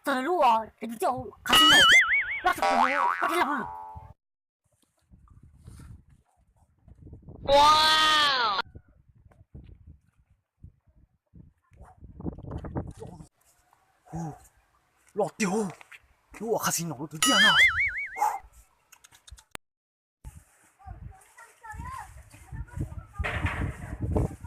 Txog lub, ov, es tus tij qhav xib no, loj tshaj plaws, koj tij laug. Loj tiag, lub ua qhab xis no lub twg tiag na.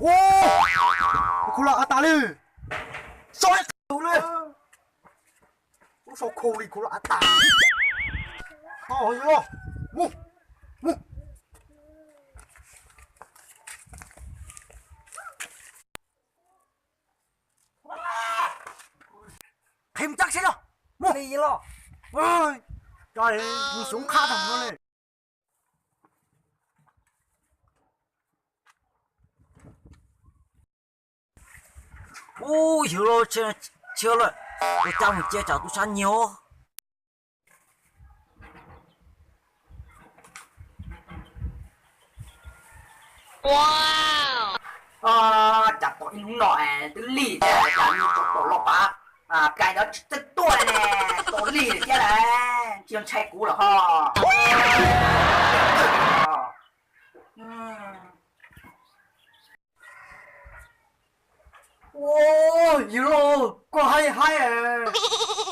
Ua, khuv lam av tas li. Sob tus li. Lub sau khu li khuv lam av tas. Mus, mus. Qhia mus cab seb no. Mus li los. Cov mus xyov qhab tag no li. Ub, yawg laus, tsis ua lawm, ua cas mus cia tsam tub sab nyiag. Cas tom ib hnub no twb lig thiab, cas mus tom los pav, kais ntawd tsis txawj tuaj ne, tom lig lawm thiab lawm, tsis ntshai kuv lawm ho. Ua, yawg laus, koj haib haib,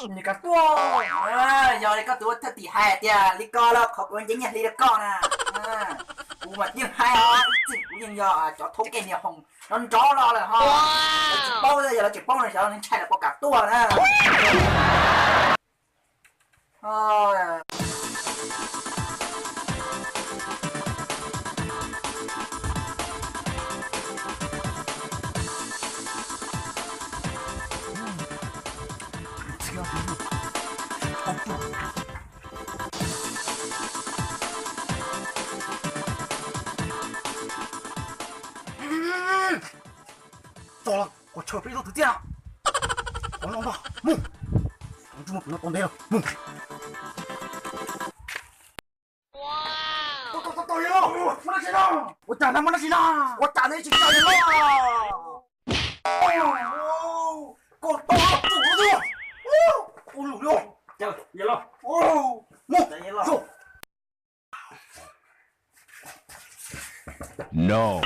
niam kav tuaj. Yog li koj tus ua thwj tim hais tias li ko los qhov kuv nce nyiaj hli rau koj na. Kuv mas yeej haib os, ib txwm kuv yeej yog cov thoob ke niag hoom nrov nrov los lawm ho. Lawv tsis paub, yog lawv tsis paub no xyov ntshai lawv puas kam tuaj na. Txog los, qhov chaw peb ib tug twg tiag. Qhov no ntag, mus. Tsis muaj pem no tau ntev lawm, mus. Ua cas na, muaj dab tsi na? Ua cas na, tsis tau yawg laus. Koj tau tus twg? Ua lus li. Mus.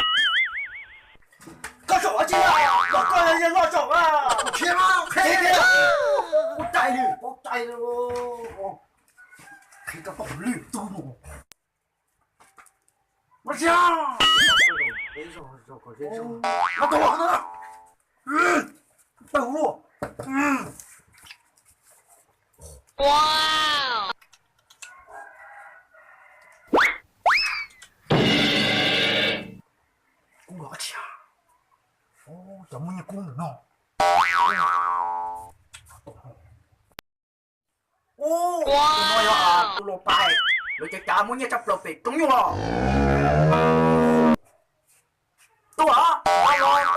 Koj zaum dab tsi na? Koj yog yawg laus zaum a. Qhia, qhia. Paub cai li, paub cai li. Qhia koj paub lwm tus no. Ua tsi a? Los tau los na. Tawg luaj. Kub los tsi a? Cov muaj nyiaj kub ntawm no. Ub, tus no yog tus los pais, lawv cov cav muaj nyiaj tshaj plaws pem roob nyuj los. Tuaj,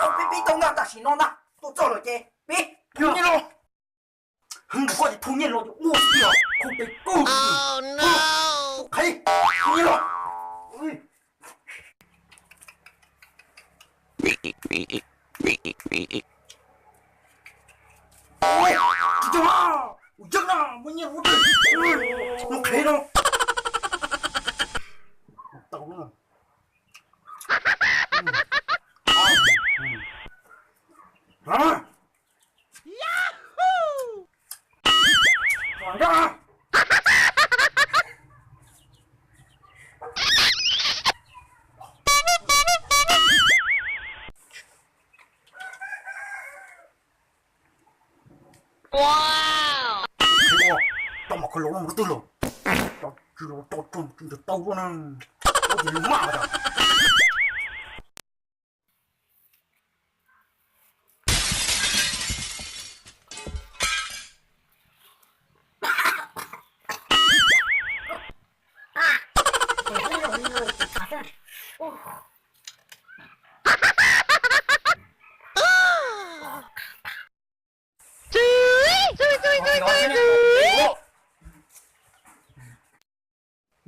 los pib pib tau ntag, tam sim no ntag, tuaj txog lawm ces pib. Nyiaj los, hwv nkaus koj ces thauj nyiaj los ces ua tiag, thauj tes kawg. Qheb, nyiaj los. Tsis tau, ua yog na, muaj nyiaj ua dej, no qhev no. Tau na. Tau mas khaws los no mus rau twg lawm? Tsis los tau, tsis tau na. Ua ces lus maj tas.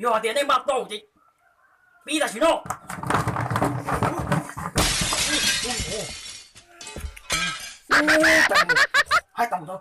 Yog hais tias nej npaj tau ces pib tam sim no. Hais tau ntawd.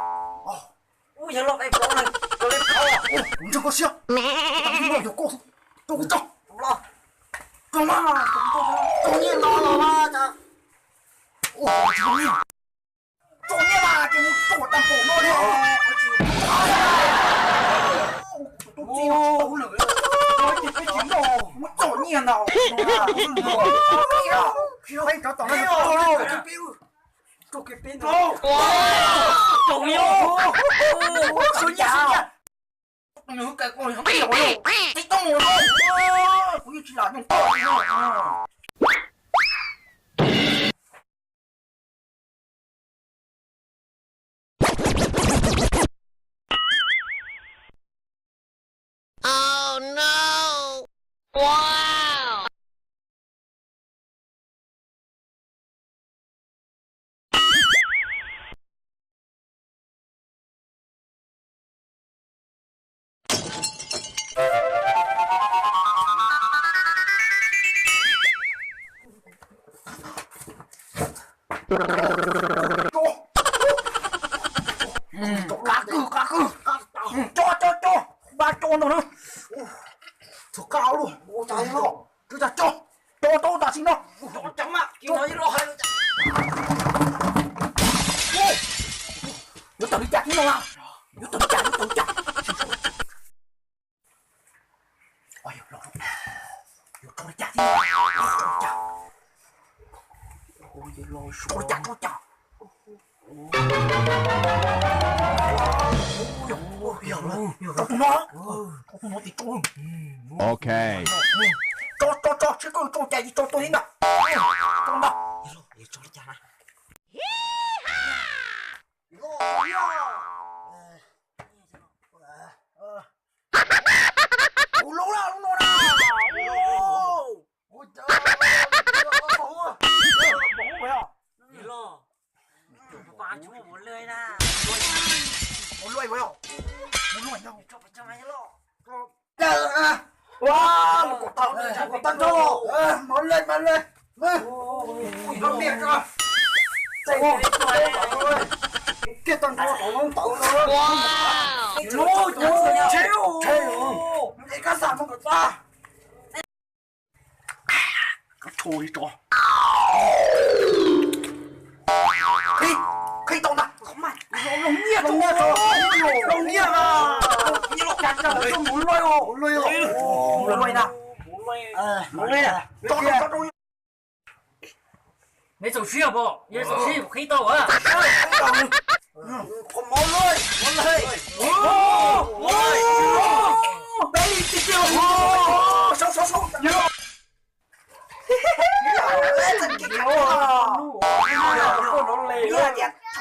Ub, yog loj peb plaub na, rau li qhov. Kuv ntseeg koj siab. Tau yog koj, rau kuv tso. Los. Tso mas, tso nyiaj no los mas. Tso nyiaj mas ces mus tso tag npaum no li. Tus tub txib no tau lawm. Muab tso nyiaj ntau. Tso nyiaj ntau. Tso nyiaj, tso nyiaj. Nws kawg koj nws tib los, tib toob los, kuv yeej tsis lam nyoog koj li. Qab kwg, qab kwg. Tso, tso, tso. Npaj tso ntag na. Txog qab luaj. Ua cas tso, tso, tso, tso tam sim no. Yuav tawm li cas thiab no na? Yuav tawm li cas, yuav tawm li cas? Yuav tso li cas thiab? Tso li cas, tso li cas? Tso tus no, tso tus no ces tso. Ok. Tso, tso, tso, seb koj tso cas ces tso tuaj thiab ntag. Tso ntag. Tso li cas na? Kuv lub lub no na. Ua, mus kom tag, mus kom tag nrho. Mus lej, mus lej. Kiag tag nrho kom lub tawv no. Lub tawv tshe, tshe. Es kab xas mus kom tag. Kab tsho li tso. Neb txaus siab pom, yog txaus siab kuv qhib tau. Tias thaum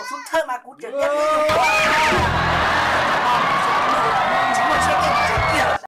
xub thawj mas kuv tseem